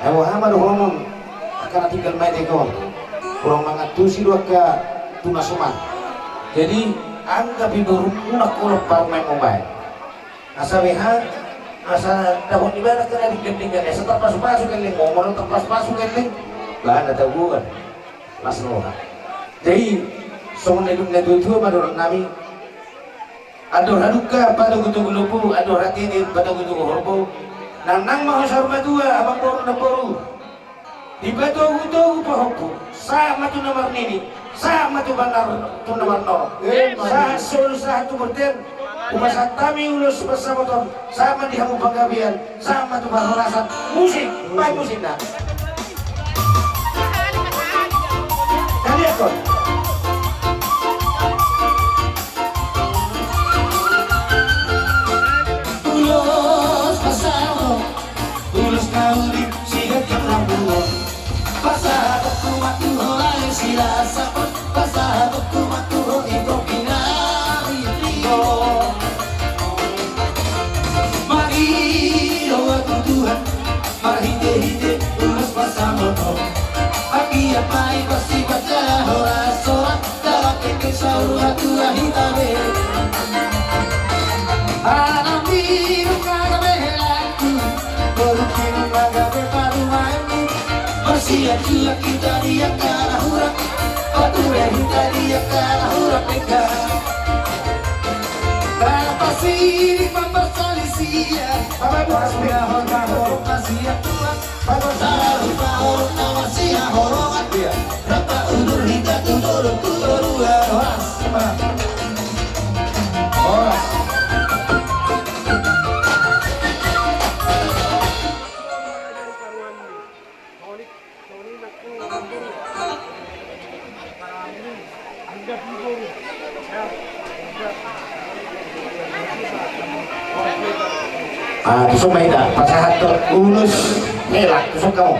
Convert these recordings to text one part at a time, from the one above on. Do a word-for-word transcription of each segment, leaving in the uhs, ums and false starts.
Ai boha ma dohononmu, angka na tinggal ma i dengke on. Kurang mangantusi do angka tu na somal. Jadi, angka pe borumuna, kurang parumaenmu baen. Asa beha, asa dapot ibana angka na denggan-denggan, asa tarpasu-pasu gellengmu, molo tarpasu-pasu gelleng, baen na tabuan. Las roha. Jadi, songon na nidok ni natua-tua ma dohonon nami. Andor halumpang patogu-togu lombu, andor hatiti patogu-togu horbo. Nang nang ma ho saur matua, amang boru, namboru. Dipatogu-togu pahompu, sahat ma tu na marnini, sahat ma tu na mar-, tu na marnono. Emma. Sahat solu, sahat tu bontean. Hupasahat hami ulos pansamotan, sahat ma di hamu panggabean, sahat ma tu parhorasan. Musik, baen musikna. Kaliankon. Ulos pansamotan, ulos na uli sian hami na pungu. Pasahatonku ma tu ho, lae, silasapon. Pasahatonku ma tu ho, i topi na ringgit. Marhite-hite ulos pansamotan, anggiat ma i pasti baca horas-horas. Jala keke saur matua hita be. Anak ni nunga gabe helangku, boru ni nunga gabe parumaenmu. Marsianjuan hita di angka na hurang, pature hita di angka na hurang denggan. Tarpasi di pamparsalisian, pamparsalisian, pamparsalisian. Bagus. Sarupa holong na masihaholongan. Iya. Rap udur hita tu dolok tu toruan. Horas. Horas. Ah, tuson ma hita pasahathon ulos hela, tuson hamu.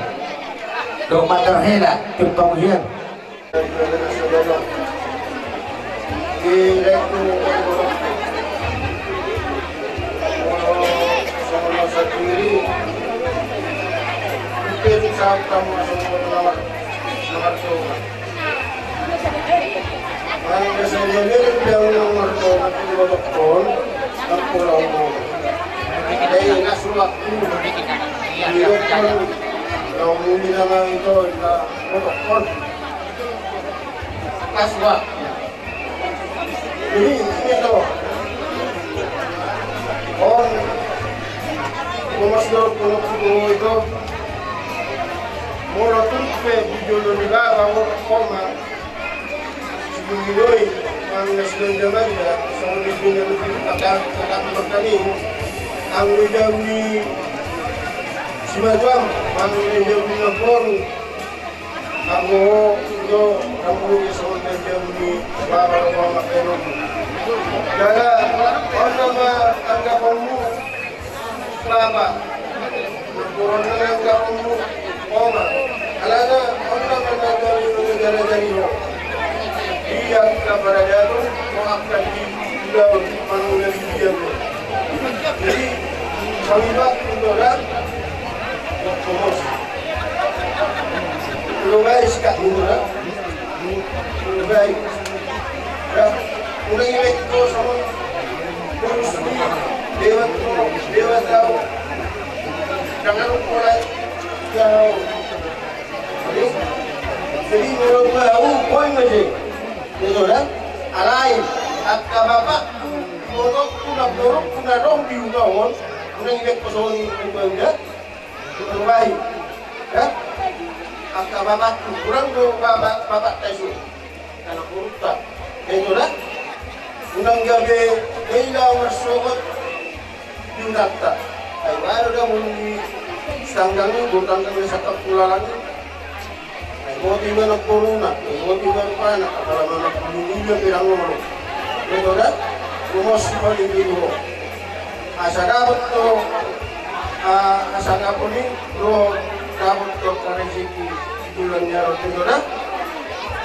Dohot mandar hela, tu pamujian. Manang na sadia nari pe au na mardohot tu dohot on, na pola umur. Dai, las rohangku. Di dohot on, na umur ni na nang ito, na dohot on. Las roha. Jadi, ini ito. On, rumah sudara pun aku ito. Molo tung pe di jolo ni baba, molo koma. Sibungi doi, manang na sidondang aja, sama di dunia lebih akan, akan bertani. Anggo i jabu ni si Matuam, anggo i jabu ni Namboru. Anggo i do, anggo i songon na jabu ni baba, baba, baba. Jala, on nama tanggaponmu. Baba, nangkoronna nanggaponmu, oma, alana onna mananggaponmu jala-jala ho. Dia na paradaton, ho angka di ulaon, manulai dia ho. Jadi, pangibat untuk orang, untuk bos. Lo guys, kak, gitu, kan? Baik. Ya, unang ibaen ho songon ulos ni dewata, dewata. Jangan lupa like, ya. Jadi, jadi molo bau, poin aja. Gitu, kan? Alai, angka bapakku, ibotongku, namborungku na adong di ulaon, unang ibaen ho songon i, udah. Tutu baen, ya. Angka bapakku, hurang do bapa, bapakta i sude. Anak borunta. Ito da. Unang gabe maila marsogot di hutanta. Ai baru da mulu di sanggang i, botang kan sangkap pulalang i. Ai, botima na boruna, ai, botima rupana, apala mana pulung ida pe dang olo. Beto da, rumos paling di duo. Asa dapot do, ah, asa dapot ni, do dapot do karejeki bulan ni aron, beto da.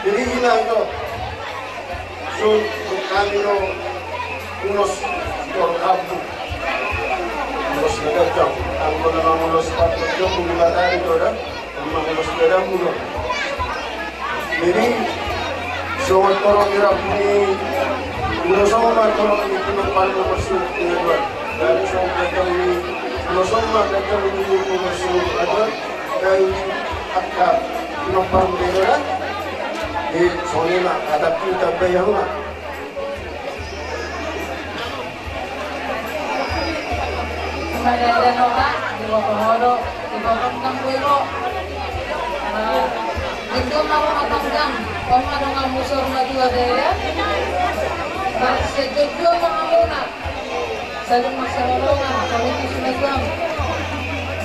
Jadi ina do. Sun, hami do ulos tor abu. Ulos na gajang. Anggo na mangulos patut jo, mungkin matari do da, mangulos gadang do. Jadi songon torop ni rambu ni ulos on ma torop ni pinompar ni ulos on, ya Tuhan. Dari songon gadang ni ulos on ma gadang ni ulos on, ya Tuhan. Dari angka pinompar ni ulos on. Di songon i ma hata kita bayang ma. Madada noga, di boto hodo, di boto nang bebo. Denggan ma rumah tangga, poma dongan musor matua daya. Baru sejujur pengamuna. Saling masalolongan, saling kusuma tuang.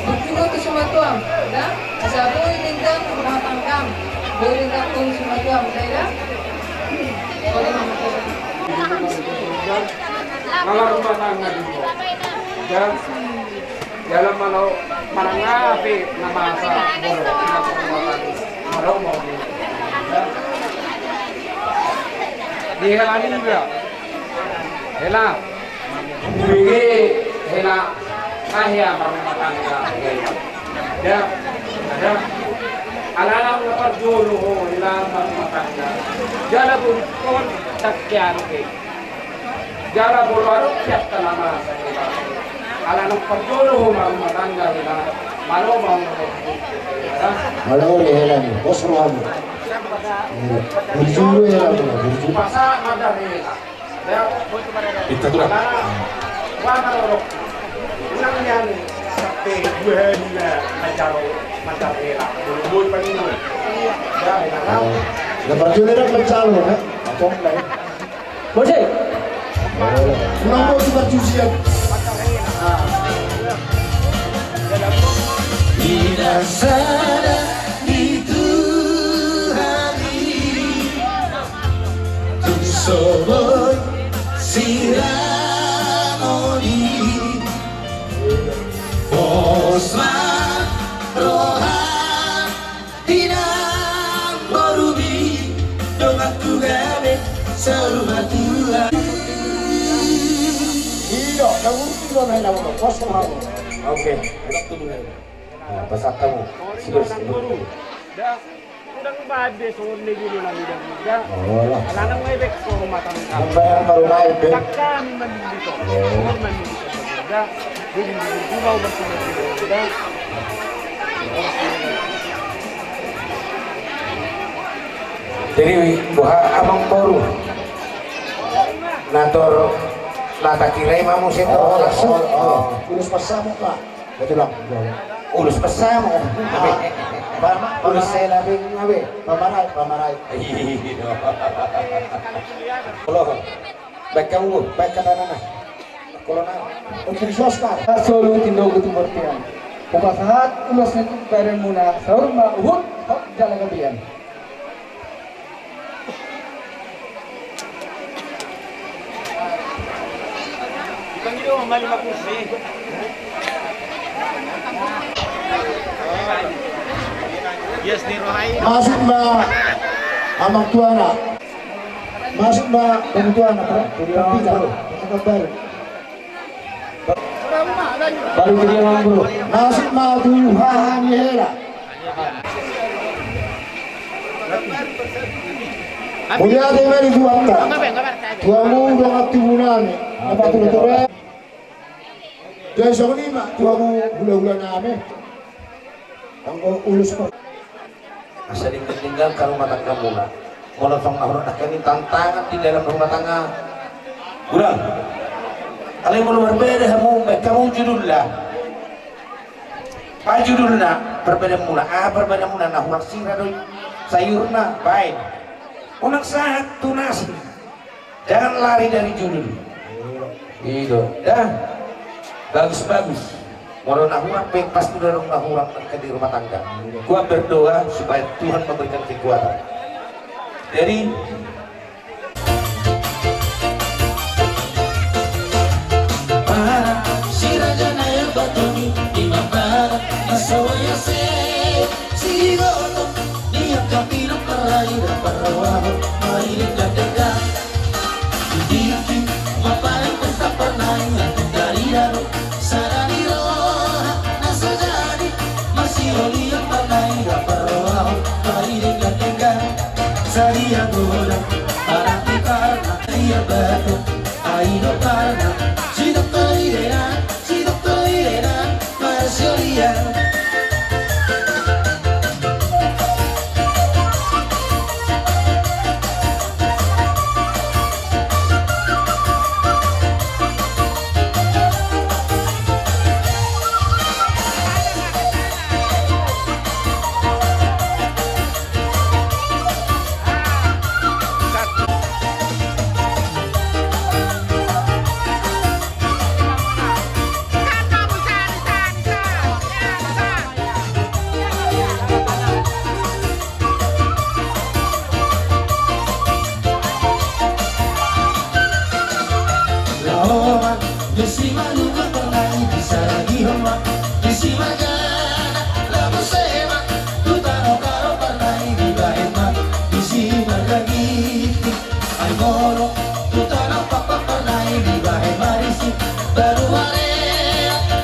Berjuang kusuma tuang, ya. Asa boi denggan rumah tangga, boi denggan kusuma tuang, ya. Sorry, mama. Mala rumah tangga di bawah. Ya. Dalam malau manangapi nama asa. Malau mau. Ya. Di halani juga. Hela. Bege hela. Kahia marumah tangga. Ya. Ya. Anak-anak na parjolo ho hela marumah tangga. Jala pun kon tak kian ke. Jala bolo aro piak tanama. Ala nang parjolo ho marumah tangga hela. Malo mau. Malo ni hela ni. Bos rohamu. Burju hela ni. Burju. Pasa madar hela. Pinta tu dah. Wah, kalau unang ni anu. Sampai dua hari na mancaro, mancaro hela. Bolo bos panino. Ya, hela. Na parjolo na mancaro, ha? Apa? Bos, eh. Unang bos parjusian. Tidak sadar di Tuhan i, tung so boi siramon i. Pos ma roha Inang boru mi dongan tu gabe saur matua. Iyo, na urut tu dongan na urut. Pos ma roha. Oke. Enak tu dongan. Nah, pasahat hamu. Sudah, sudah. Dah. Udang babe songon ni dulu na udang. Dah. Oh, lah. Anak-anak mau ebek ke rumah tangga. Membayar baru naik, Beb. Kami mandi di situ. Oh. Mandi di situ. Dah. Jadi di rumah udah sudah. Dah. Jadi, boha amang boru. Nator, na takira i ma muse. Oh, langsung. Oh, oh. Urus pasamuk, Pak. Betul, Bang. Urus pasamuk. Pama, urus saya lagi ngabe. Pamarai, pamarai. Iya. Halo. Baik kamu, Bu. Baik kata nana. Kalau na, untuk Oscar. Solu tindogu tu bortian. Hupasahat ulos ni tu badan muna. Saur ma uhut, hot jala gabean. Masuk ma amang tuana. Masuk ma amang tuana, Pak. Baru dia, Bro. Masuk ma tu haha ni hela. Mauliate ma di Tuhanta. Tu hamu dongan tubu nami. Na paturu-turu. Jadi songon i ma tu hamu hula-hula nami. Anggo ulos ko. Asa dinggal-dinggal ka rumah tangga muna. Molo tong na hurang nangkin tantangan di dalam rumah tangga. Godang. Alai molo marbeda hamu, baen hamu judulna. Aha judulna, parbeda muna. Ah, parbeda muna na hurang sira do i sayurna, baen. Unang sahat tu nasi. Jangan lari dari judul. I do. Dah. Bagus-bagus. Molo na hurang pe, pasti adong na hurang di rumah tangga. Gua berdoa supaya Tuhan memberikan kekuatan. Jadi, Parna, sidok torirena, sidok torirena, marsiolian. Laho ma, disi ma nunga parna i disaragihon ma, disi ma gana, laho muse ma, tu tano Karo parna i dibahen ma, disi marga Ginting. Ai molo, tu tano Pakpak parna i dibahen ma disi, baru are,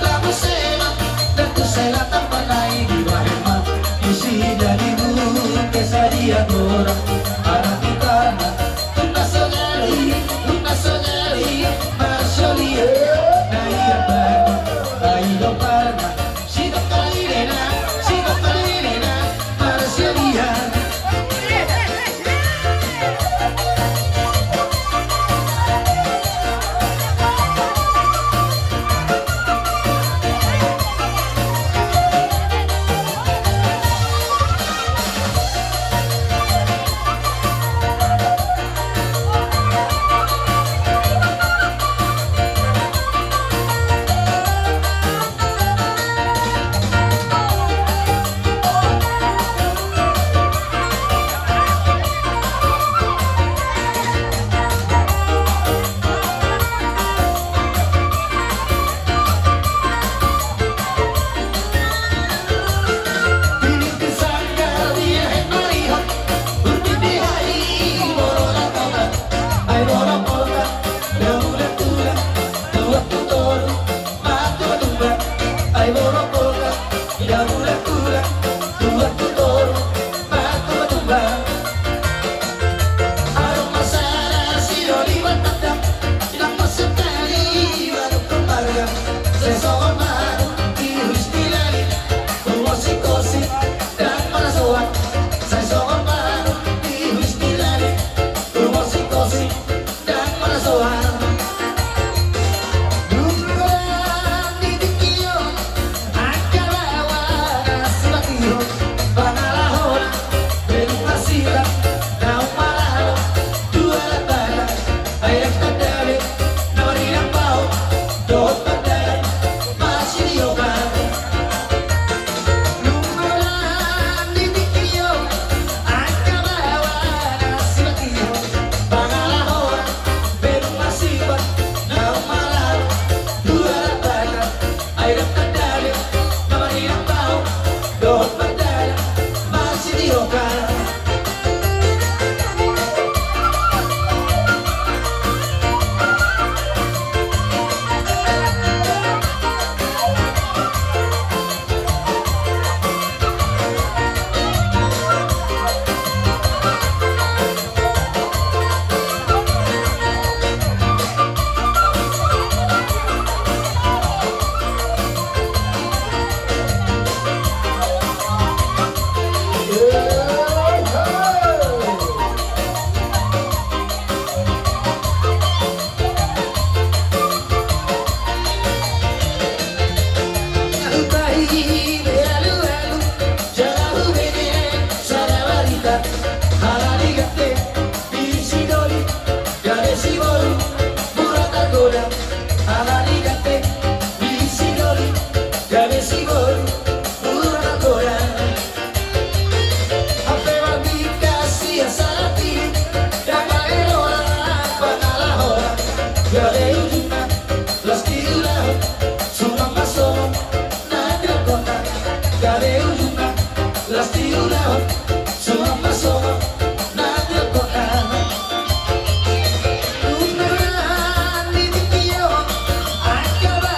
laho muse ma, dan tu Selatan parna i dibahen ma, disi jadi bute sadia tora, anak i parna. Unang so jadi, unang so jadi, marsiolian, na ia parna, ai do parna, sidok torirena, sidok torirena, marsiolian. Adong ma sada sidoli martanda, ndang mansai tali manungkun marga. Sai songon manuk di hus ni lali, humosikosik ndang marsoan. Sai songon manuk di hus ni lali, humosikosik ndang marsoan. Dung godang di tingki on angka baoa na simatihon, pangalahona belum masirat, naung malalo tu adat Batak. Ai ndang tanda be na marinang bao dohot pandalan masitiokan. Dung godang di tingki on angka baoa na simatihon, pangalahona belum masirat, naung malalo tu adat Batak. Ai ndang tanda be na marinang bao dohot pandalan masitiokan. Hubahen be alualu jala hubege sada barita. Ala ni ganteng ni sidoli gabe siboru mura targoda. Ala ni ganteng ni sidoli gabe siboru mura targoda. Hape marbingkas sian sada tini, dang baen roha pangalahona. Gabe ujungna las di ulaon, suman ma songon na nidok kota. Gabe ujungna las di ulaon, suman ma songon na nidok kota. Dung godang di tingki on angka ba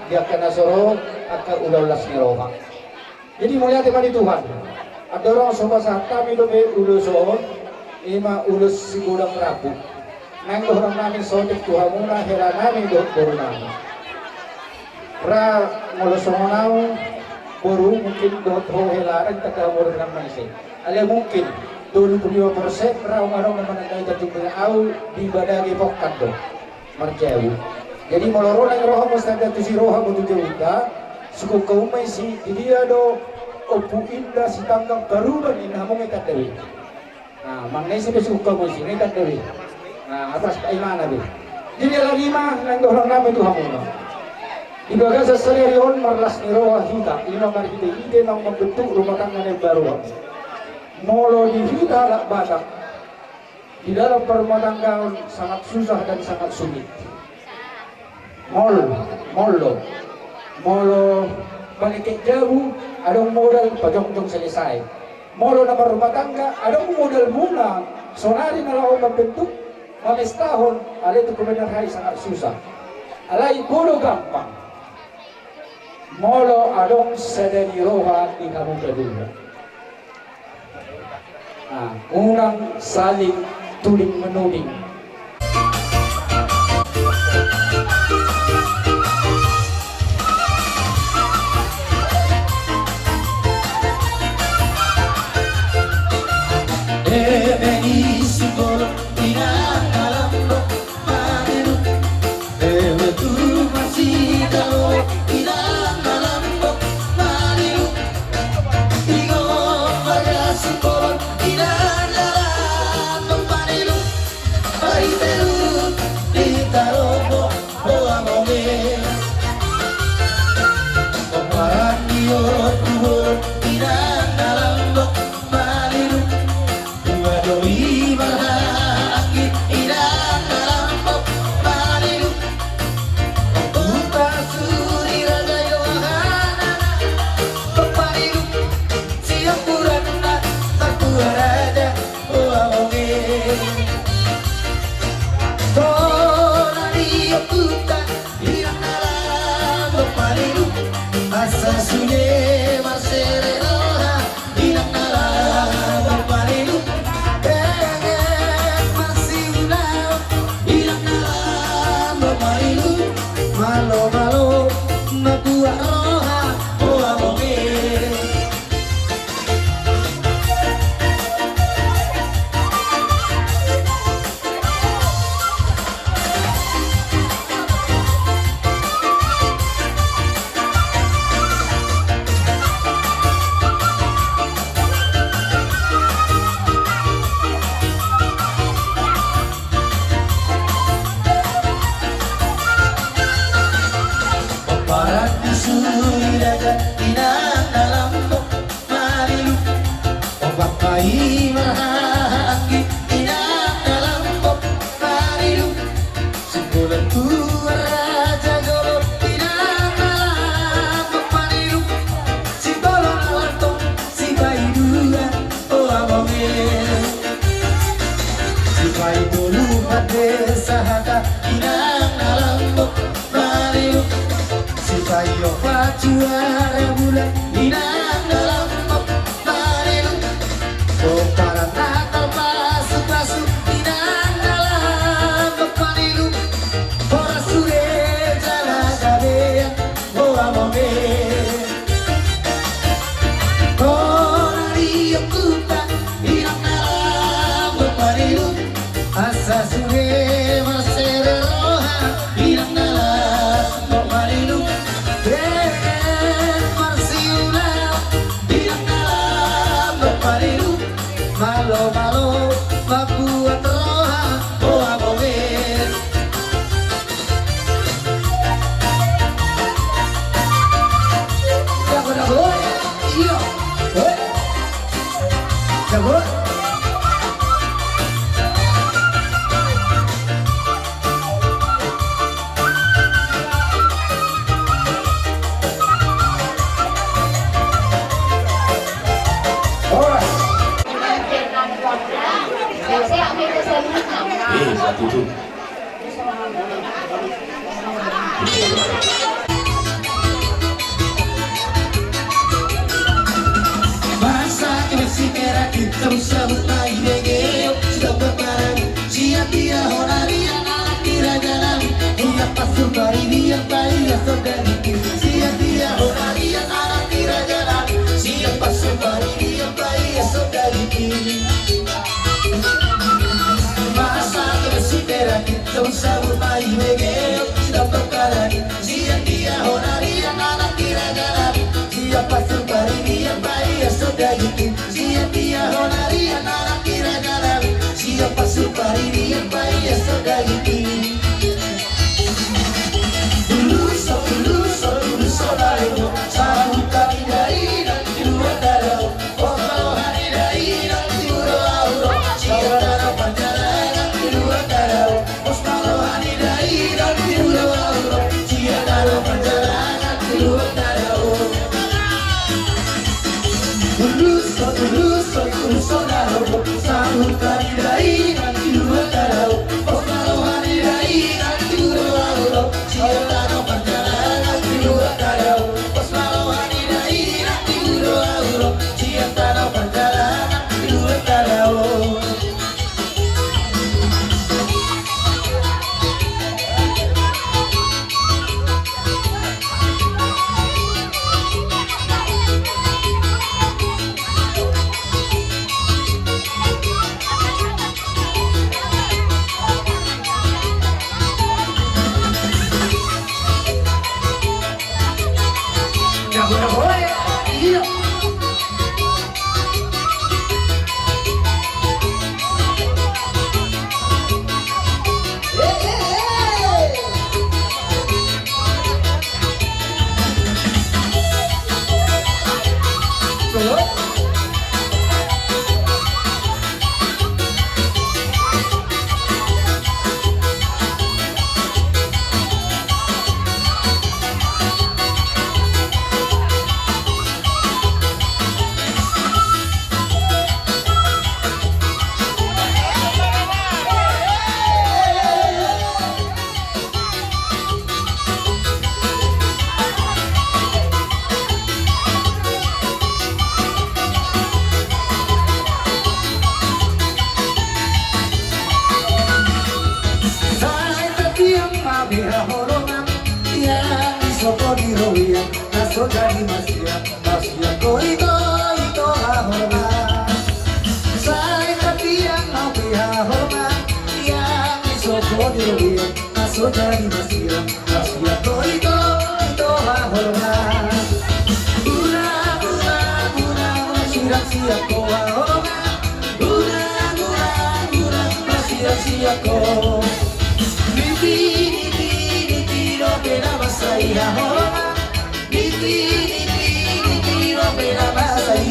Di angka na so ro, angka ulaon las ni roha. Jadi mauliate ma di Tuhan. Andorang so pasahat hami dope ulos on, ima ulos sigodang rambu. Naeng dohonon nami sotik tu hamuna, hela nami dohot boru nami. Ra molo songon au, boru, mungkin dohot ho hela, ra tanda boru nang manise. Alai mungkin tolu pulu lima persen ra ungarong na manandai, tantu au di badage pongkan do marjabu. Jadi molo ro nang roha, mustanda tu si roha, botu jabunta, sungkun hamu ma i si, di dia do Ompu Inda Sitanggang Paruban, inna hamu ma i tanda be. Nah, manang na ise pe sungkun hamu i si, na i tanda be. Nah, atas paimana be. Jadi alani i ma naeng dohonon nami tu hamuna. Di bagasan sadari on marlas ni roha hita, ima marhite-hite naung mambentuk rumah tangga na imbaru on. Molo di hita halak Batak, di dalam perumah tanggaan sangat susah dan sangat sulit. Mol, molo, molo palengke jabu, adong modal pajongjong selesai. Molo na marrumah tangga, adong modalmuna, saonari na laho mambentuk, mamestahon, alai tu kebenar hai sangat susah. Alai boi do gampang molo adong sada ni roha di hamu na dua. Nah, unang saling tuding menuding. Eme ni sipolo inang alam do. Mangiru, eme tu masida lo, inang alam do, mangiru. Ingo marga Simbolon, inang alam do, mangiru. Ai teru di tarombo, boa monge. Pomparan di otu bolon, inang alam do, mangiru. Dua do i marhahaanggi, inang alam do, mangiru. Ompunta suri raja i do ahanana, mangiru. Siampuranna, martua raja, boa monge. Tona ni ompunta, inang alam do, mangiru. Asa sude marsere roha, inang alam do, mangiru. Pengen marsiulaon, inang alam do, mangiru. Malo-malo, martua roha, boa monge. Pomparan ni suri raja, inang alam do, mangiru. Ompunta i marhahaanggi, inang alam do, mangiru. Simbolon tua raja jolo, inang alam do, mangiru. Simbolon alam do, sipaidua, boa monge. Sipaitolu pande sahata, inang alam do, mangiru. Sipaiopat juara bulan, inang alam do, mangiru. Pomparan na tarpasu-pasu, inang alam do, mangiru. Horas sude jala gabe, boa monge. Tona ni ompunta, inang alam do, mangiru. Asa sude marsere roha, inang alam do, mangiru. Pengen mar Masa ke masih merah kita usah lupa ibege. Sudah berparang. Sia tia hona rian anak ni raja nami, ia pasu pari dia bai ia so dagiti. Sia tia hona rian anak ni raja nami, sia pasu pari dia bai ia so dagiti. Masa tu si teraki tu sabu bai mege, ida tokarani. Sia tia hona rian anak ni raja nami, sia pasu pari dia bai ia so dagiti. Sia tia hona rian anak ni raja nami, sia pasu pari dia bai ia so dagiti. Uluso, uluso, uluso na ro, sahuta ni dainang di luar tadao. Pos ma roha ni dainang di luar tadao. Sia tano panjalangan di luar tadao. Pos ma roha ni dainang di luar tadao. Sia tano panjalangan di luar tadao. Uluso, uluso, uluso na ro, sahuta ni dainang di luar tadao. Pos ma roha ni dainang di luar tadao. Sia tano panjalangan di luar tadao. Pos ma roha ni dainang di luar tadao. Sia tano panjalangan di luar tadao. Sai tatiang ma be haholongan, tiang ni sopo ni roian, na so jadi masian. Masian do ito, ito haholongan. Sai tatiang ma be haholongan, tiang ni sopo ni roian, na so jadi masian. Masian do ito, ito haholongan. Unang, unang, unang, masian, sian ho haholongan. Unang, unang, unang, masian, sian ho. Niti, niti, niti dope na masa i haholongan. Niti, niti, niti dope na masa i.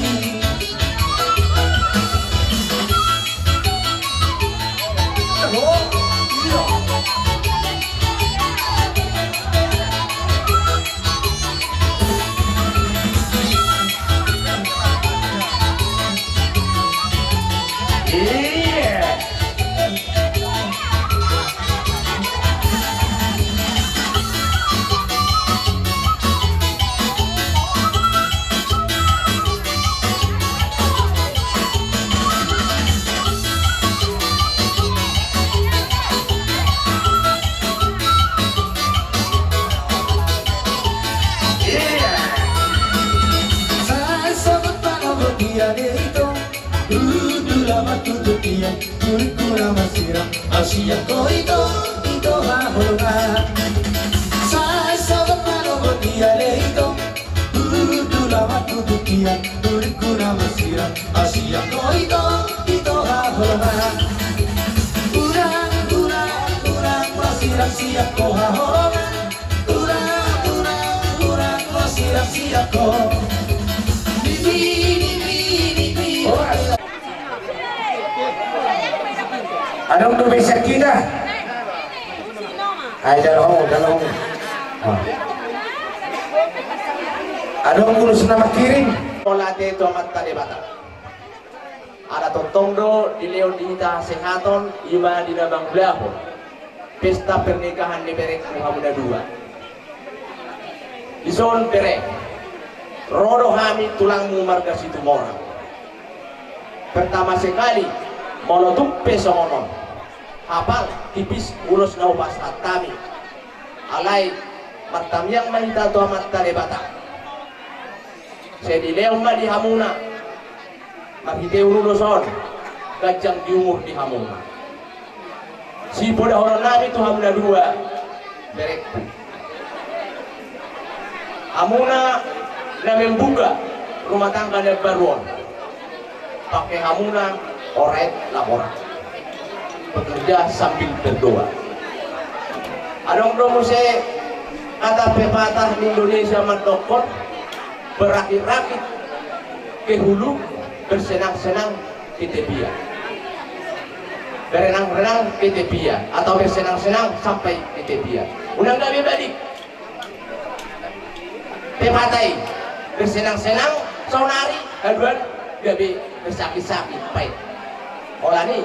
Sai sogot panogot ia de ito. Udu lama tutu ia, turikku na masiram, masian do ito, ito haholongan. Sai sogot panogot ia de ito. Udu lama tutu ia, turikku na masiram, masian do ito, ito haholongan. Unang, unang, unang, masiram, sian ho haholongan. Unang, unang, unang, masiram, sian ho. Niti, niti, niti. Adong dope sian hita. Ai, dalan ho, dalan ho. Ah. Adong ulos na mangkirim. Mauliate tu Amanta Debata. Ala tongtong do dilehon di hita hasehaton, i ma di na mangulahon pesta pernikahan ni berengku hamu na dua. Dison bere, ro do hami tulangmu marga Situmorang. Pertama sekali, molo tung pe songon on, hapal tipis ulos na hupasahat hami. Alai martangiang ma hita tu Amanta Debata, sai dilehon ma di hamuna marhite ulos on, ganjang di umur di hamuna. Sipodahonon nami tu hamu na dua, berengku. Hamuna na membuka rumah tangga na baru on, pake hamuna Oraet Laporan, bekerja sambil berdoa. Adong do muse kata pepatah di Indonesia mandokkon, berakit-rakit ke hulu, bersenang-senang ke tepian. Berenang-renang ke tepian atau bersenang-senang sampai ke tepian. Unang gabe balik pepatah i, bersenang-senang saonari, haduan gabe bersakit-sakit, pait. Holan i,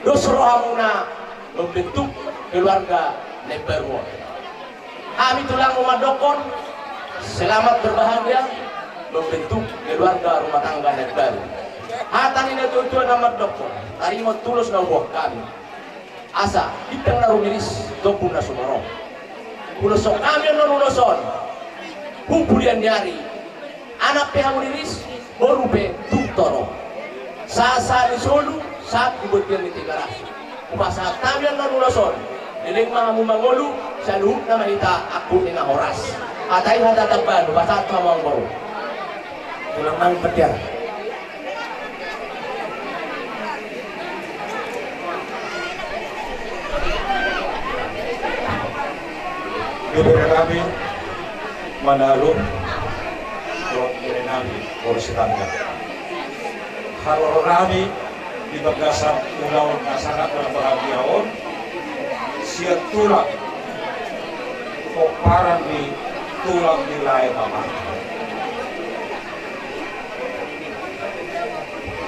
dos rohamuna membentuk keluarga na baru on. Hami tulangmu mandokkon, selamat berbahagia membentuk keluarga rumah tangga na baru. Hata ni natuatua na mandokkon, taringot tu ulos na huboan hami. Asa bintang na rumiris, tombun na sumaroh. Uloshon hami annon ulos on, hu pudian ni ari, anak pe hamu riris, boru pe tung torop. Sahat-sahat ni solu, sahat tu bontean ni Tigaras. Hupasahat hami annon ulos on, leleng ma hamu mangolu, saluhutna ma hita angkup ni na horas. Hata i hata tambahan, hupasahat tu hamu amangboru. Tulang nami Patiar. Di bere nami Manalu, dohot bere nami boru Sitanggang. Haroro nami di bagasan ulaon na sangat berbahagia on, sian tulang pomparan ni tulang ni lae mama.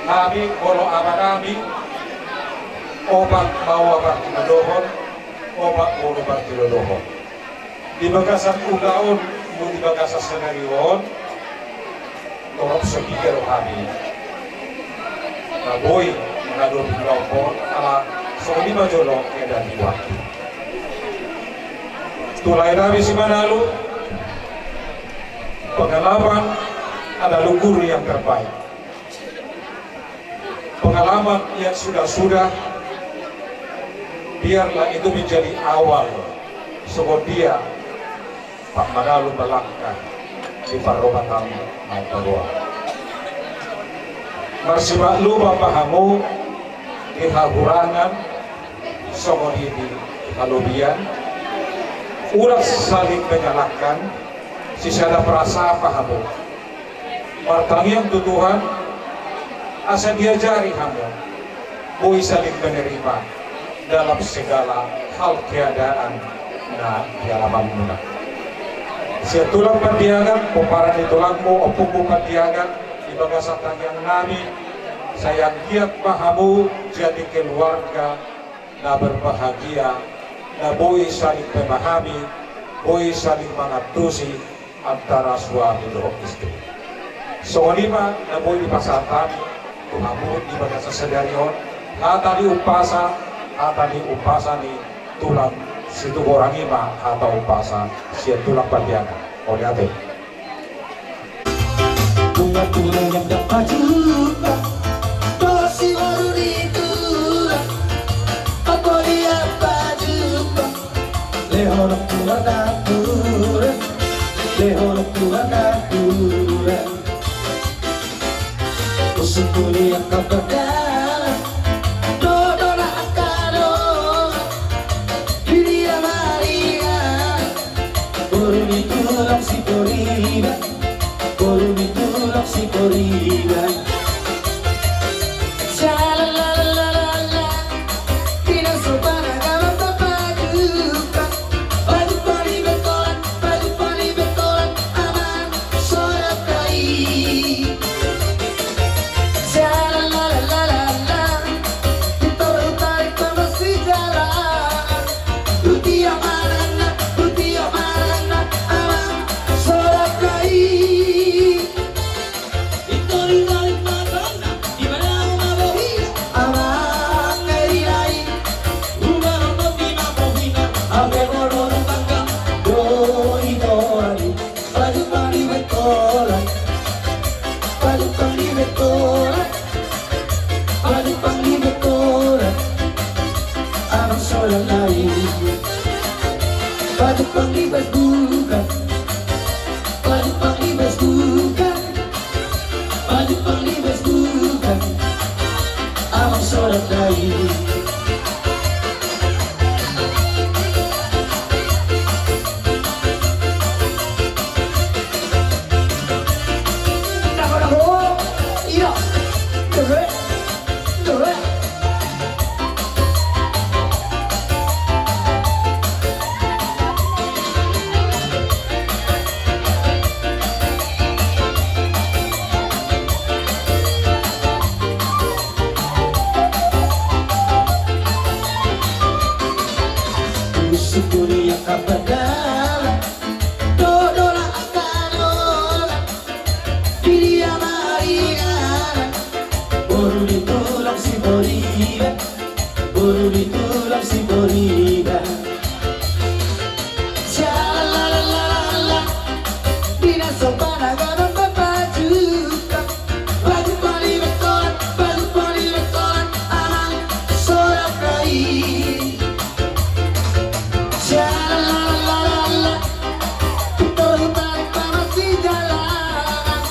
Hami molo ama nami, opat baoa parnilolohon, opat boru parnilolohon. Di bagasan ulaon, di bagasan sadari on, torop so piga do hami na boi mangadopi ulaon on, ala songon i ma jolo keadaan ni waktu. Tu lae nami si Manalu, pengalaman adalah guru yang terbaik. Pengalaman yang sudah-sudah, biarlah itu menjadi awal songon dia Pak Manalu melangkah di parobatan na baru on. Marsimaklum ma hamu di hahurangan songon i di halobian, unang saling menyalahkan, sisada perasaan ma hamu. Martangiang tu Tuhan, asa diajari hamu boi saling menerima dalam segala hal keadaan na dialamanmuna. Sian tulang Pandiangan, pomparan ni tulangmu, ompungmu Pandiangan, di bagasan tangiang nami, sai anggiat ma hamu jadi keluarga na berbahagia, na boi saling memahami, boi saling mangantusi, antara suami dohot istri. Songon i ma na boi dipasahat hami tu hamu di bagasan sadari on, hata ni umpasa, hata ni umpasa ni tulang Situmorang i ma hata umpasa sian tulang Pandiangan. Mauliate. Bunga-bunga yang dapat jumpa, dosi baru di tulang, apa dia apa jumpa. Lehon tu anak tulang, lehon tu anak tulang. Usung kuliah ka pardalanan, dodo na angka dongan, di dia marina, boru ni tulang Siporiban. Boru ni tulang Siporiban. Shalalalalala. Pinang so panagama papajupa. Pajupa ni Bengkolan, pajupa ni Bengkolan, amang so dapot i. Shalalalalala. Pintor hutarik pamasijaran. Rupiah manang na, rupiah manang na, amang so Pajumpang di Facebookan, pajumpang di Facebookan, pajumpang di Facebookan, Amang Sodak Dae. Suku ni angka padalan, dodola angka dolan, di dia maringanan, boru ni tulang Sibolga, boru ni tulang Sibolga. Sialalalala, di na so panagadon papajumpang, pajumpang di Bengkolan, pajumpang di Bengkolan, Amang Sodak Dae. Sialalalala, pintor hutarik pamasijalanan,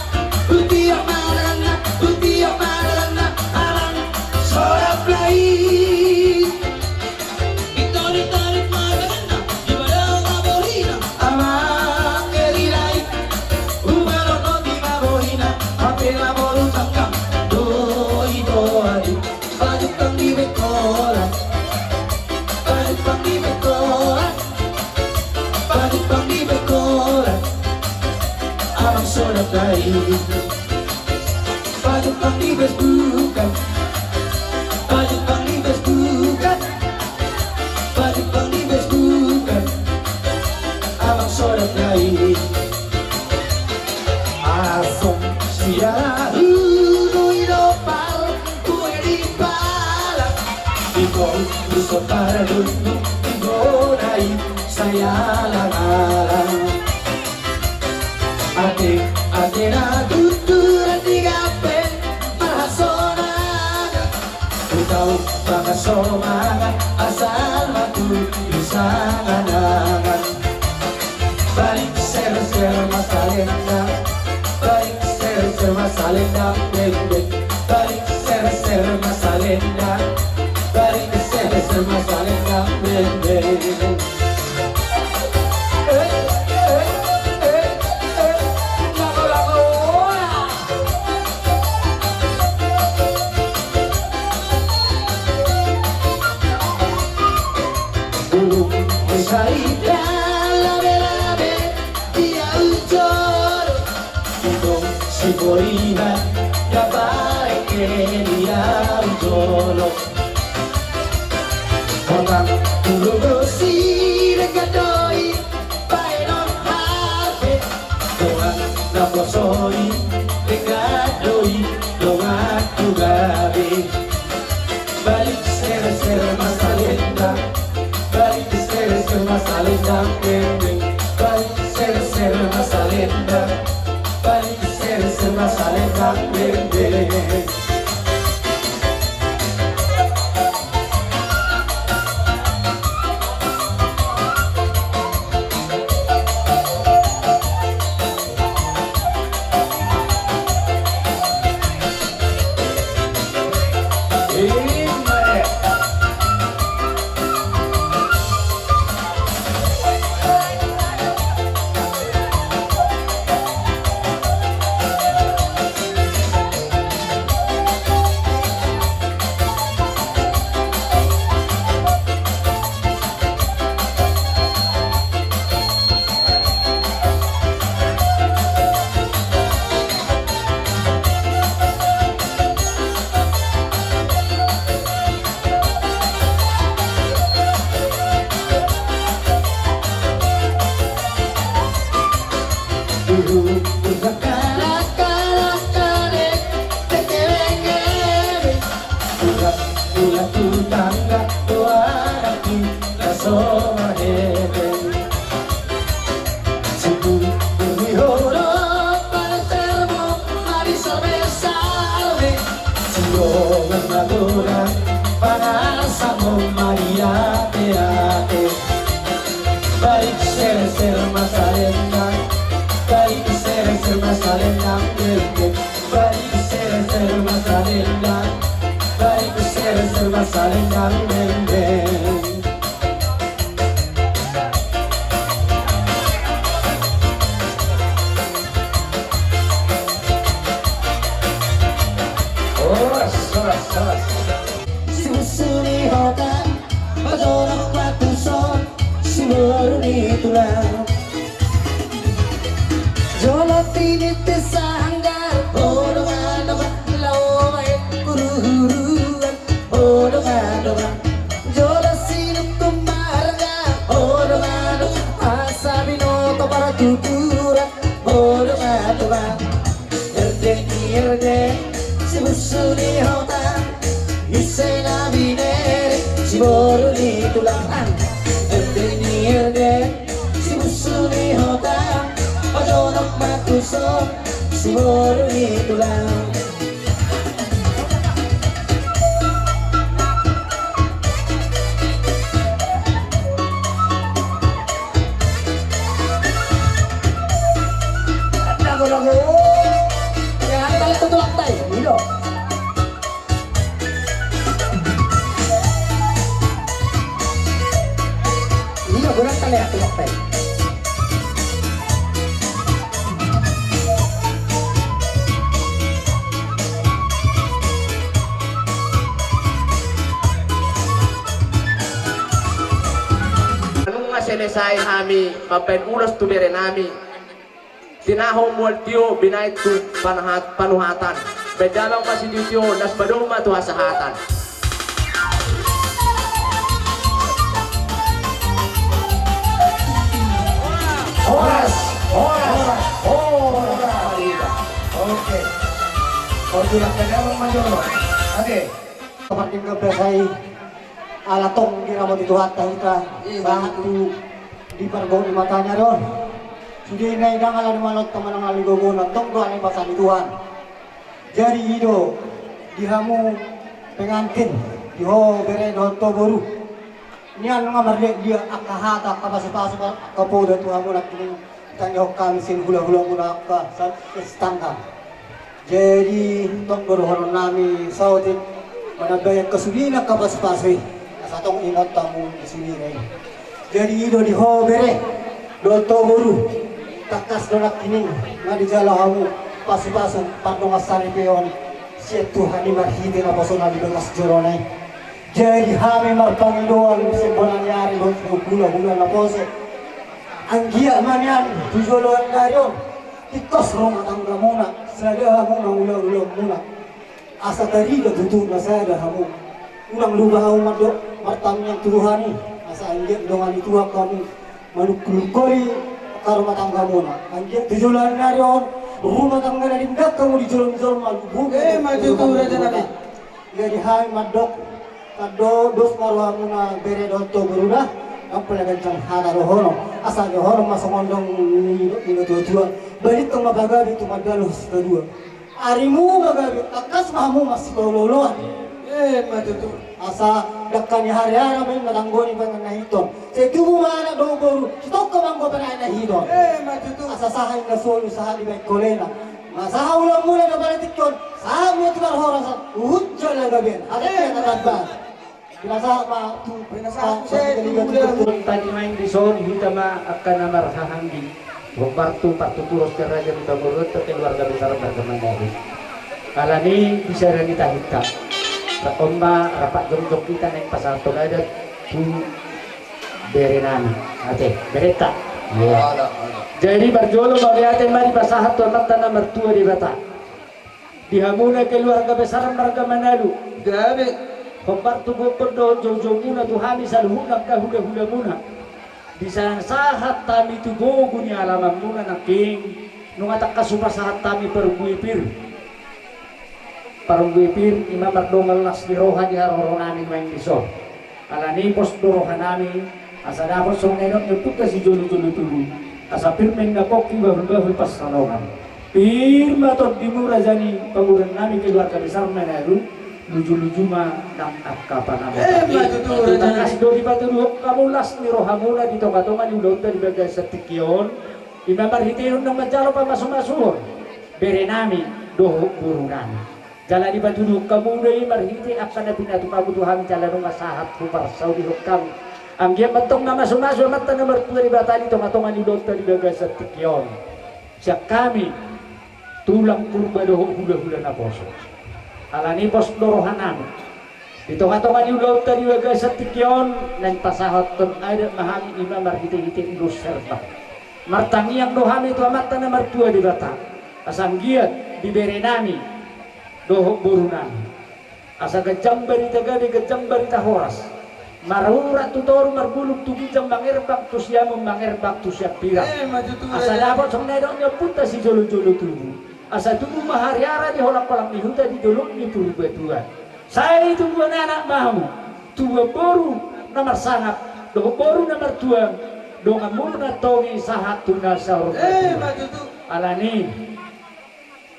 hutiop ma dalanna, hutiop ma dalanna, Amang Sodak Dae. Pintor hutarik ma dalanna, di badaon ma bohina, Amang Eli Dae. Hubalok noti ma bohina, hape na boru tangkang do i dohot i. Pajumpang di Bengkolan, pajumpang di Bengkolan, pajumpang di Bengkolan, Amang Sodak Dae. Pajumpang di Facebookan, pajumpang di Facebookan, pajumpang di Facebookan, Amang Sodak Dae. Asong siala hulu i do par kue di pala, di kau di sopara dulu di gona i sai alang-alang. Ate, ate na tutu na tiga pe marhasonangan. Hutau pangasomangan asal ma tu isangan-angan. Balik serser ma salendang, balik serser ma salendang, beng, beng. Balik serser ma salendang, balik serser ma salendang, beng, beng. Bulung mesalita labe-labe di au jolo. Ito si Boriban dapareke di au jolo. Hotang tu logo si denggan do i baenon hape. Dongan na poso i denggan do i dongan tu gabe. Balik serser ma salendang, balik serser ma salendang, beng, beng. Balik serser ma salendang, balik serser ma salendang, beng, beng. Ulat tu tangga tu anak i na so marhepeng. Situ tu ni horo pada sermo mari salbe-salbe. Sidongan na godang pangasamon mari ate-ate. Balik Sere-sere ma saleleng, balik sere-sere ma saleleng, balik sere-sere ma saleleng, balik sere-sere ma saleleng. Horas, horas, horas. Sibusu ni hota, pajonok ma tuson, siboru ni tulang. Jolo tiniti sanggar, bodo manok, lao baen huru-huruan, bodo manok. Jolo sinungkun marga, bodo manok, asa binoto partuturan, bodo manok. Erde ni erde, sibusu ni hota, ise na binere, siboru ni tulang. Erde ni erde, sibusu ni hota, pajonok ma tuson, siboru ni tulang. Dago, dago. Ya, ada tutu lantai. Ido. Ido, kurang kali ya, tutu lantai. Nunga selesai hami mambaen ulos tu bere nami. Tinahu mual tio binaen tu panuhat-, panuhatan. Baen damang ma sitio-tio, las ma domma tu hasahatan. Horas, horas, horas. Oke. Kau bilang ke dalam majolo. Oke. Pardenggan basa i, ala tong diramoti Tuhanta hita, sahat tu di pargok ni matanya do. Sude na i ndang ala ni manonta manang ala ni gogona, tong do ala ni basa ni Tuhan. Jadi i do, di hamu pengantin, di ho bere dohot ho boru. Nian nunga marliat-liat angka hata, angka pasu-pasu, angka poda tu hamu nangkining. Tangihon hami sian hula-hula muna angka sa-, setangga. Jadi tong do dohonon nami saotik, manambai angka sulina angka pasu-pasu i. Asa tong ingot hamu di sulina i. Jadi i do di ho bere dohot ho boru. Tangkas do nangkining na dijalo hamu pasu-pasu pardongan saripeon sian Tuhan i marhite naposona di bagas jolona i. Jadi hami marpangidoan sian bona ni ari dohot hula-hula naposo. Anggiat ma nian tu joloan ni ari on, tingkos rumah tanggamuna, sada hamu na hula-hula muna. Asa tarida tutu na sada hamu. Unang lupa hamu mandok martangiang tu Tuhan i, asa anggiat dongani Tuhan hamu manungkun-ungkuni angka rumah tanggamuna. Anggiat tu joloan ni ari on, rumah tangga na denggan hamu di jolma-jolma. Emma tutu, raja nami. Jadi hami mandok, tando dos ma rohamuna bere dohot ho boru da, ndang pola ganjang hata dohonon, asa dohonon ma songon didok ni natua-tua, balintang ma pagabe tumandangkon sitadoan. Arimu ma gabe, tangkas ma hamu masipaolo-oloan. Emma tutu. Asa dangka ni hariara ma inna tanggoni pangan na hiton. Sai tubu ma anak dohot boru, sitongka ma anggo panai na hiton. Emma tutu. Asa sahat inna solu sahat dibaen holena. Masaha ulamuna na pala tingki on, sahat ma tu parhorasan, huhut jala gabean. Hata ni hata tamba. Pinasahat ma tu, pinasahat ma tu. Tadi ma i dison, hita ma angka na marhahaanggi. Hombar tu partuturos ni raja ni Tamboruan, tu keluarga besar marga Manado. Alani i di sada ni tahinta. Rap on ma rap jongjong hita naeng pasahathon adat tu bere nami. Ate, berenta. Iya. Ala, ala. Jadi parjolo mauliate ma dipasahat tu Amanta na martua Debata. Di hamuna keluarga besar marga Manalu. Gabe. Hombar tu gokhon dohot joujoumuna tu hami saluhutna angka hula-hulamuna. Di sahat-sahat hami tu gogo ni alamanmuna nangkin, nunga tangkas hupasahat hami parbue pir. Parbue pir, i ma mardongan las ni roha di haroro nami nuaeng dison. Alani i pos do roha nami, asa dapot songon na nidok ni ompunta sijolo-jolo tubu, asa pir ma inna pongki, bahul-bahul pansalongan. Pir ma tondimuna raja ni pamoruon nami keluarga besar Manalu, Luju-luju ma nang angka pangamotan i. Emma tutu, raja nami. Tangkas do dipatuduhon hamu las ni rohamuna di tonga-tonga ni ulaonta di bagasan tingki on. I ma marhitehon naung manjalo pamasu-masuon bere nami dohot boru nami. Jala dipatuduhon hamu do i marhite angka na pinatupa hamu tu hami jala nunga sahat huparsaulihon hamu. Anggiat ma tong mamasu-masu Amanta na martua Debata di tonga-tonga ni ulaonta di bagasan tingki on. Sian hami tulang Purba dohot hula-hula naposo. Alani pos do roha nami. Di tonga-tonga ni ulaonta di bagasan tingki on, naeng pasahathon adat ma hami i ma marhite-hite ulos herbang. Martangiang do hami tu Amanta na martua Debata. Asa anggiat di bere nami dohot boru nami. Asa ganjang barita gabe, ganjang barita horas. Marurat tu toru, marbulung tu ginjang, mangerbang tu siamun, mangerbang tu siampirang. Emma tutu, raja nami. Asa dapot songon na nidok ni ompunta sijolo-jolo tubu. Asa tubu ma hariara di holang-holang ni huta di dolok ni Purbatua. Sai tubuan anak ma hamu, tubuan boru na marsangap dohot boru na martuatua, donganmuna tongtong i sahat tu na saur matua. Emma tutu. Alani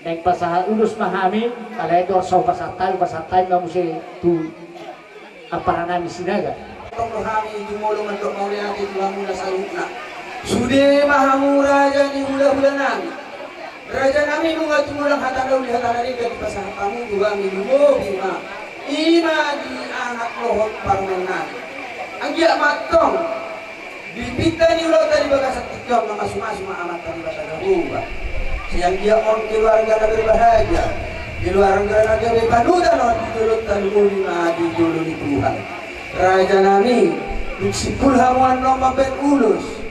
naeng pasahat ulos ma hami, alai andorang so hupasahat hami, hupasahat hami ma muse tu ampara nami Sinaga. Tong do hami jumolo mandok mauliate tu hamuna saluhutna. Sude ma hamu raja ni hula-hula nami. Raja nami, nunga tumundalhon hata na uli hata na denggan dipasahat hamu tu hami, lumobi ma i ma di anak dohot parumaen nami. Anggiat ma tong di pinta ni ulaonta di bagasan tingki on mamasu-masu ma Amanta Debata Jahowa. Sai anggiat ma on keluarga na berbahagia, keluarga na gabe panutan on di jolonta, lumobi ma di jolo ni Tuhan. Raja nami, dung simpul hamu annon mambahen ulos,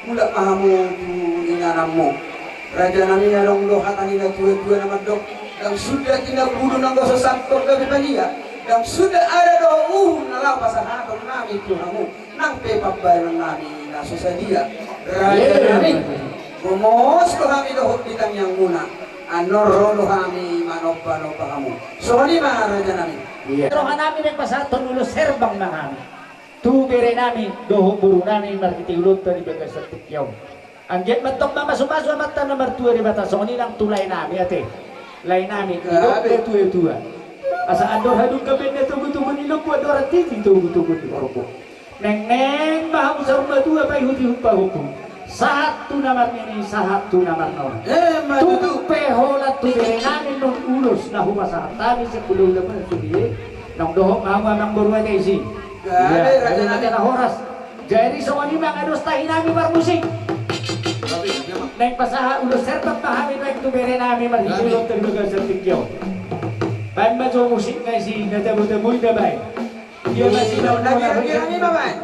mulak ma hamu tu ingananmu. Raja nami, adong do hata ni natua-tua na mandok: Ndang sundat inang bulu nanggo so sangkot gabe palia, ndang sundat adat dohot uhum na laho pasahaton nami tu hamu, nang pe pambahenan nami na so sadia. Raja nami, gomos do hami dohot di tangiangmuna, annon ro do hami manomba-nomba hamu. Songon i ma raja nami. Roha nami, naeng pasahathon ulos herbang ma hami tu bere nami dohot boru nami marhite ulaonta di bagasan tingki on. Anggiat ma tong mamasu-masu Amanta na martua Debata, songon i nang tu lae nami ate. Lae nami, didok natua-tua: Asa andor hadungka baen na togu-togu ni lombu, andor hatiti togu-togu ni horbo. Nengneng ma hamu saur matua, paihut-ihut pahompu, sahat tu na marnini, sahat tu na marnono. Emma tutu. Tung pe holan tu bere nami annon ulos na hupasahat hami sian hula-hula muna sude, naung dohot ma hamu amang boru ate isi. Gabe, raja nami. Ia, raja nami, na horas. Jadi songon i ma, nga dos tahi nami marmusik. Naeng pasahat ulos herbang ma hami baen tu bere nami marhite ulaonta di bagasan tingki on. Baen ma jo musik na isi na tabo-tabo i da baen. Ia ma si na gira-gira i ma baen.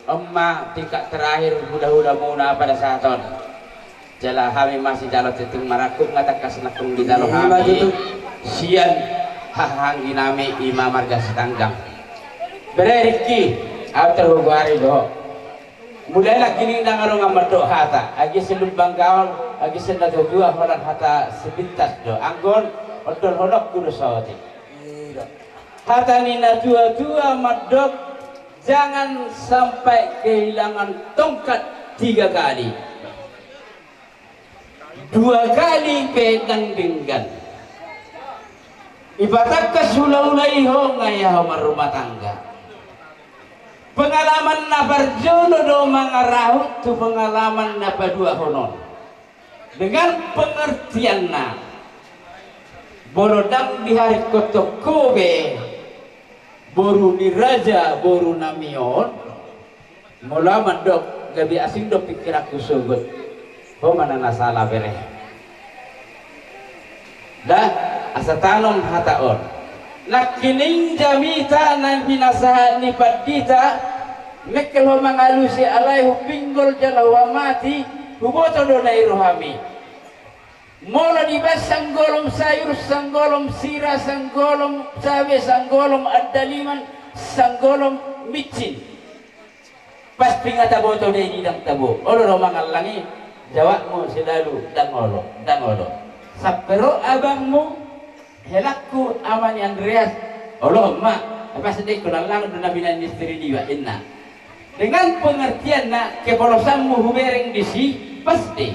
On ma tingkat terakhir hulahula muna pada saat on. Jala hami masih jalo tintin marangkup nga tangkas nangkung dijalo hami. Sian haha anggi nami ima marga Sitanggang. Bere Riki, au terhuguari doho. Mulai lagi ni nang adong amat doho hata, agi sen Lumban Gaol, agi sen na tua-tua holan hata sepintas do. Anggo on, ondol holokku do saotik. Hata ni na tua-tua mandok, jangan sampai kehilangan tongkat tiga kali. Dua kali pe ndang denggan. Ipatangkas hulahula i ho nga ia ho marrumah tangga. Pengalaman na parjolo do mangarahut tu pengalaman na paduahon on. Dengan pengertianna, molo ndang diharingkothon ho be boru ni raja boru nami on, molo au mandok gabe asing do pingkiranku sogot. Ho ma na na sala bere. Da, asa tanom hata on. Nangkining jamita na pinasahat ni pandita, mengkel ho mangalusi alai hupinggol jala huamati, huboto do na i rohami. Molo dibaen sanggolom sayur, sanggolom sira, sanggolom cabe, sanggolom andaliman, sanggolom micin. Pasti nga taboto do i di ndang tabo. Olo do mangallang i, jawabmu selalu ndang olo, ndang olo. Sampe ro abangmu, helangku ama ni Andreas, olo ma, pas do ingkon allangon do na binaen ni istri niba, inna. Dengan pengertianna, kepolosanmu hubereng disi, pasti.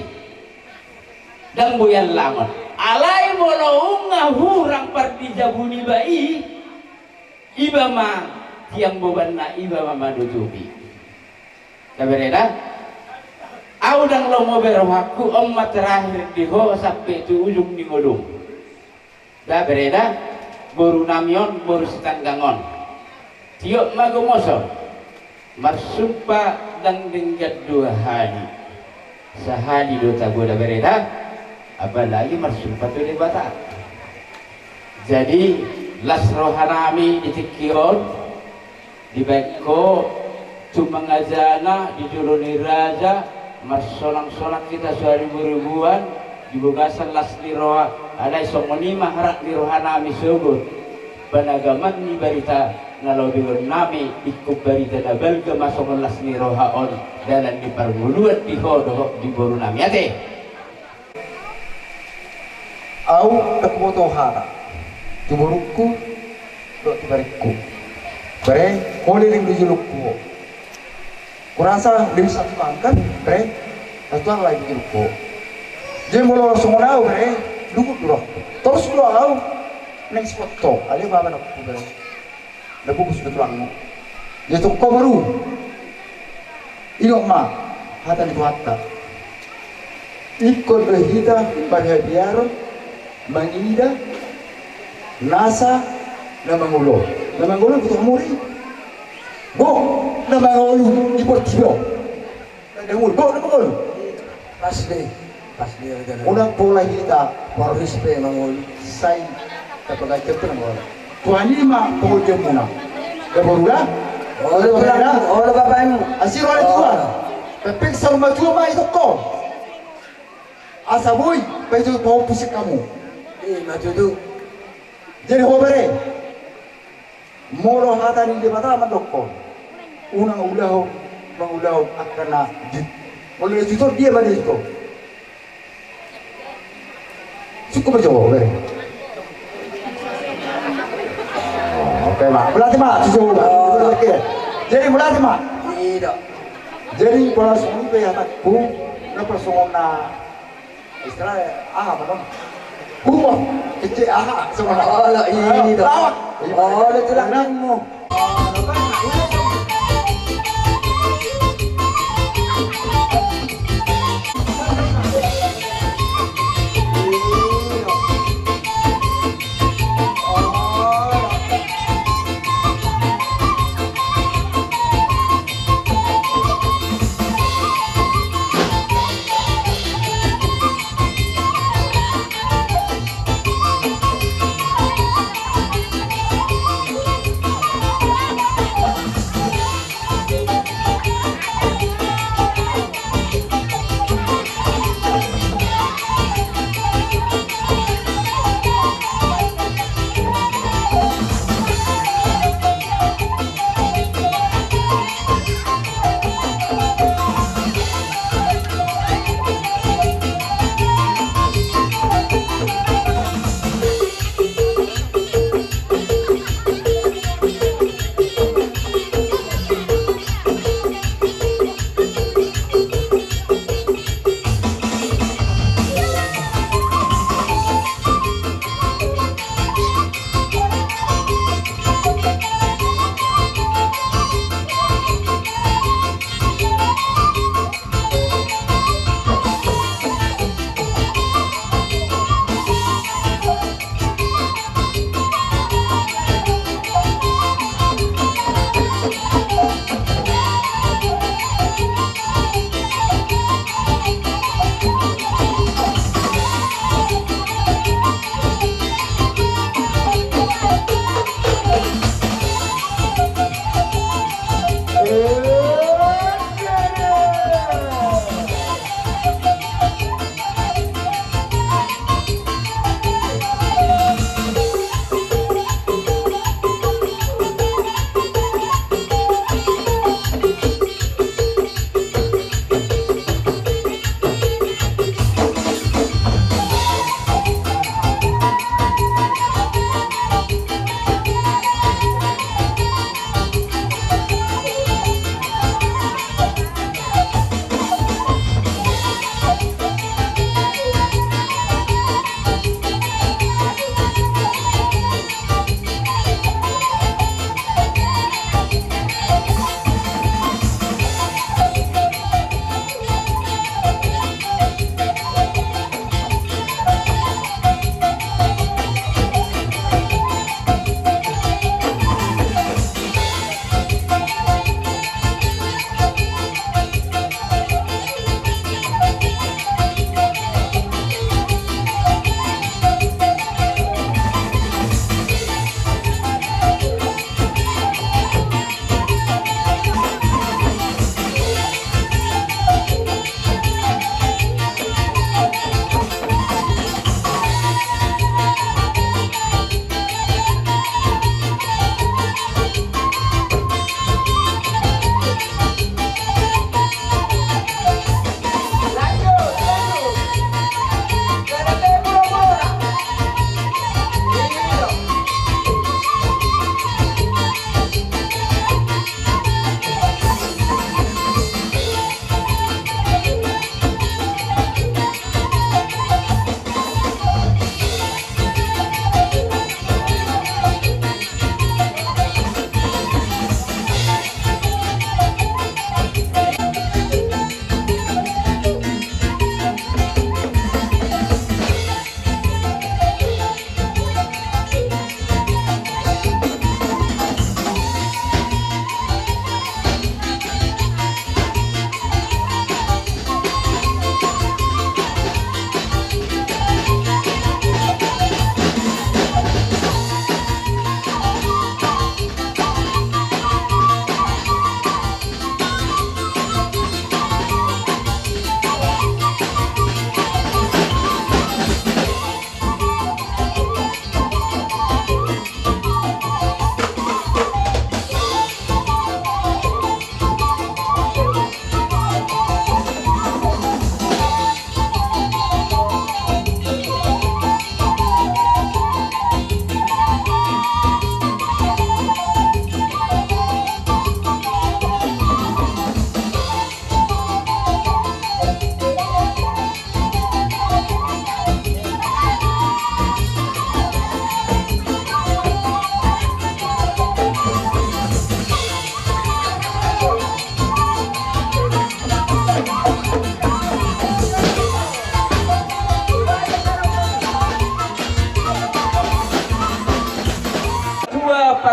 Ndang boi allangon. Alai molo nunga hurang pardijabu niba i, iba ma tiang bobanna, iba ma manutupi. Da bere da? Au ndang lomo be rohangku, on ma terakhir di ho sampe tu ujung ni ngolum. Da bere da? Boru nami on, boru Sitanggang on. Tiop ma gomoson. Marsumpa ndang denggan dua hali. Sahali do tabo da bere da? Apalagi marsumpa tu Debata. Jadi, las roha nami di tingki on, dibaen ho tu mangajana di jolo ni raja, marsonang-sonang hita saribu-ribuan, di bagasan las ni roha, alai songon i ma harap ni roha nami sogot. Panagaman ni barita na lobihon nami, ingkon barita na balga ma songon las ni roha on, dalan ni parngoluan di ho dohot di boru nami. Ate. Au ndang huboto hata tu borungku dohot tu barengku. Bere, ho leleng do jolongku ho. Kurasa lebih satu mangkat, bere, satu lagi jolongku ho. Jadi molo songon au bere, lugut do rohangku. Torus do au naeng sipot ho, ale baba nangku bere. Ndang bungkus do tulangmu. Jadi tong ho boru. Ingot ma hata ni Tuhanta. Ingkon do hita marhabiaron mangida nasa na mangolu. Na mangolu butuh muri. Gok na mangolu di portibi on. Ndang mangolu, gok na mangolu. Pas be. Pas be. Unang pola hita paruhis pe mangolu. Sai tapaganti pe na mangolu. Tuhan i ma pangoluanmuna. Da boru da? Olo bapakmu. Asi roha ni Tuhan. Pepeng saur matua ma i tong ho. Asa boi paito pahompu sian hamu. Ima tutu. Jadi ho bere. Molo hata ni Debata mandokkon, unang ulahon mangulahon angka na jut. Molo na jut on dia ma dia jut on. Cukup aja ho bere. Oke ma, berarti ma cukup. Oke. Jadi berarti ma. Jadi pola songon i pe hatangku, na pola songon na Istilahna aha, apa dong? Humo, kecil aha, sama. Olo, i do. Lawak. Olo, tulangmu.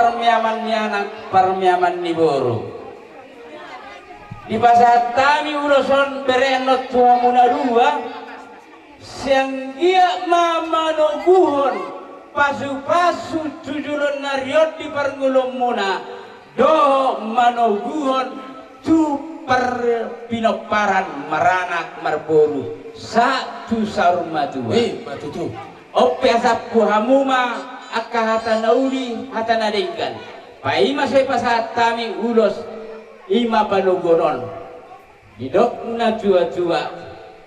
Parmeaman ni anak, parmeaman ni boru. Dipasahat hami ulos on bereon tu hamuna dua, sai anggiat ma manoguhon pasupasu tu joloan ni ari on di parngoluonmuna, dohot manoguhon tu parpinomparan maranak marboru sahat tu saur matua. Eh, ma tutu. On pe hasahapon hamu ma angka hata na uli, hata na denggan. Paima sai pasahat hami ulos, i ma panoguhon on. Didok natuatua,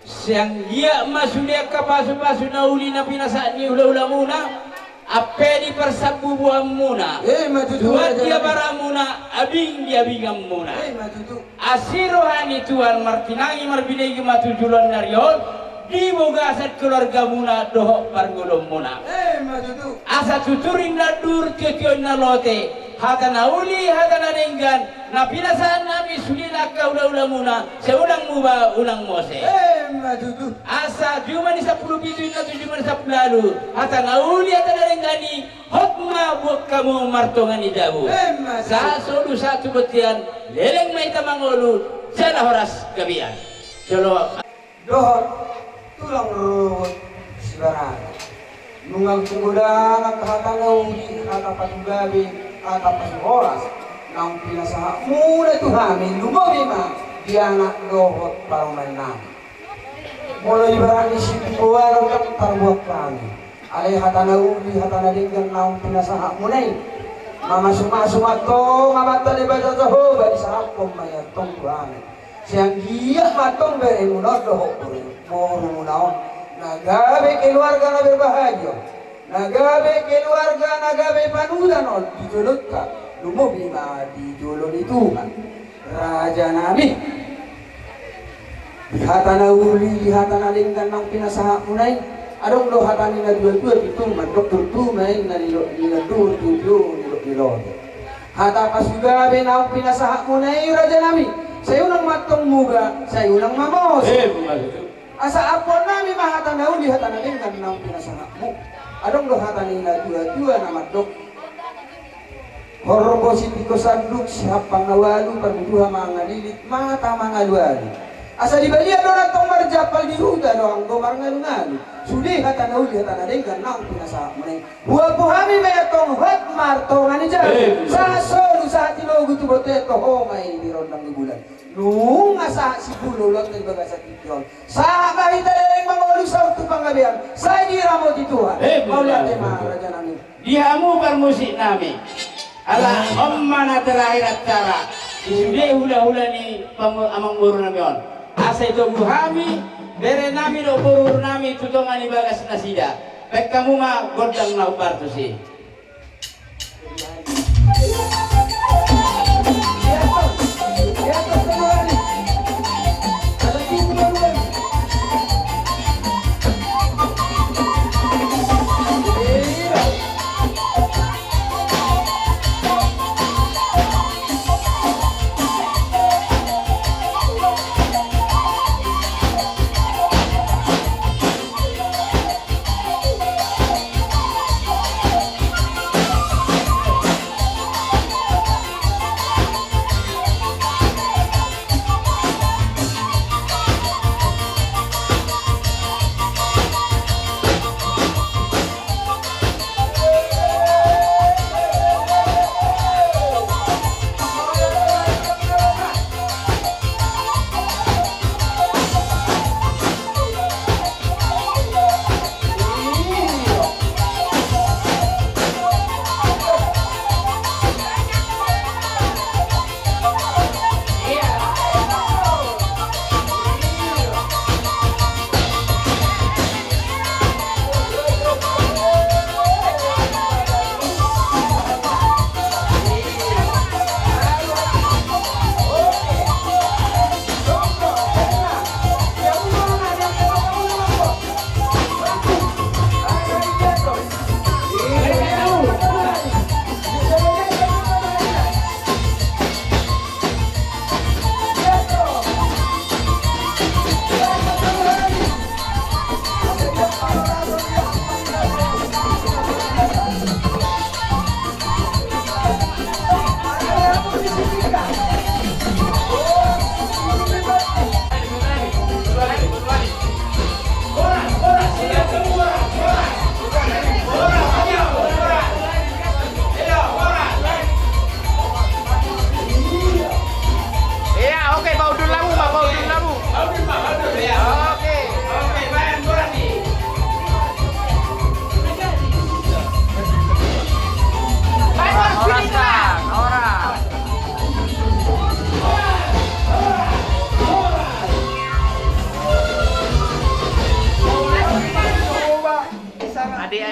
sai anggiat ma sude angka pasupasu na uli na pinasahat ni hulahulamuna, ampe di parsambubuanmuna, eh, ma tutu, tuat di abaramuna, abing di abinganmuna. Eh, ma tutu. Asi roha ni Tuhan martinangi marbinege ma tu joloan ni ari on di bagasan keluargamuna dohot parngoluonmuna. Eh, ma tutu. Asa tutur inna andur, tiotio inna lote, hata na uli, hata na denggan na pinasahat nami sude angka hulahulamuna, sai unang muba, unang mose. Eh, ma tutu. Asa juma ni sampulu pitu inna tu juma ni sampulu ualu, hata na uli, hata na denggan i, hot ma buat hamu martonga ni jabu. Eh, ma tutu. Sahat solu sahat tu bontean, leleng ma hita mangolu, jala horas gabean. Jolo. Dohot tulang rorobot Sibarani. Nunga hugodang angka hata na uli, hata patugabe, hata pasuhoras naung pinasahatmuna tu hami, lumobi ma di anak dohot parumaen nami. Molo ibarat ni situmboan ndang tarbuat hami. Alai hata na uli, hata na denggan naung pinasahatmuna i, mamasumasu ma antong Amanta Debata Jahowa, disahaphon ma i antong tu hami. Sai anggiat ma antong beremuna on dohot boru, borumuna on na gabe keluarga na berbahagia, na gabe keluarga na gabe panutan on di jolonta, lumobi ma di jolo ni Tuhan. Raja nami, di hata na uli, di hata na denggan naung pinasahatmuna i, adong do hata ni natuatua, pintor mandok, turtu ma i na nidok ni natuatua, nidok ni lote. Hata pasugabe naung pinasahatmuna i, raja nami, sai unang ma antong muba, sai unang ma mose. Eh, ma tutu. Asa ampuon nami ma hata na uli, hata na denggan naung pinasahatmu. Adong do hata ni natuatua na mandok: Horbo sitiko sanduk, sihampang na ualu, parbutuha mangalilit, mata mangalualu. Asa di balian do na tong marjampal, di huta do anggo marngalungalu. Sude hata na uli, hata na denggan naung pinasahatmuna i, huampu hami ma i antong hot martonga ni jabu. Eh, sahat solu sahat tilogu tu bontean, toho ma i di rondang ni bulan. Nunga sahat sipulo ulaonta di bagasan tingki on. Sahat ma hita leleng mangolu saut tu panggabean, sai diramoti Tuhan. Eh, mauliate ma, raja nami. Di hamu parmusik nami. Ala on ma na terakhir acara di sude hulahula ni pamu-, amangboru nami on. Asa itogu hami bere nami dohot boru nami tu tonga ni bagas nasida. Baen hamu ma gondang na umpartus i.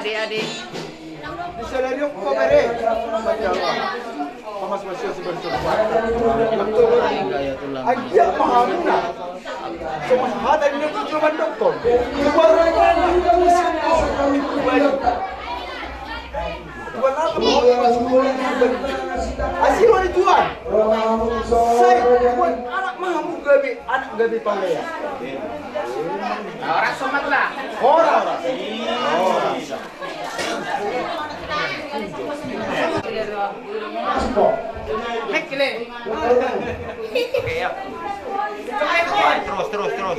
Ade, ade. Di sadari on, bere. Pamas-pamas si bersobat. Agia ma hamuna. So, mas hata ni na tujuh mandok ton. Tuan, tuan, tuan, tuan. Tuan, apa? Asi wali tuan. Sai, tuan, anak ma hamu gabe, anak gabe pangea. Ora somat lah. Ora, ora. Ora. Terus, terus, terus.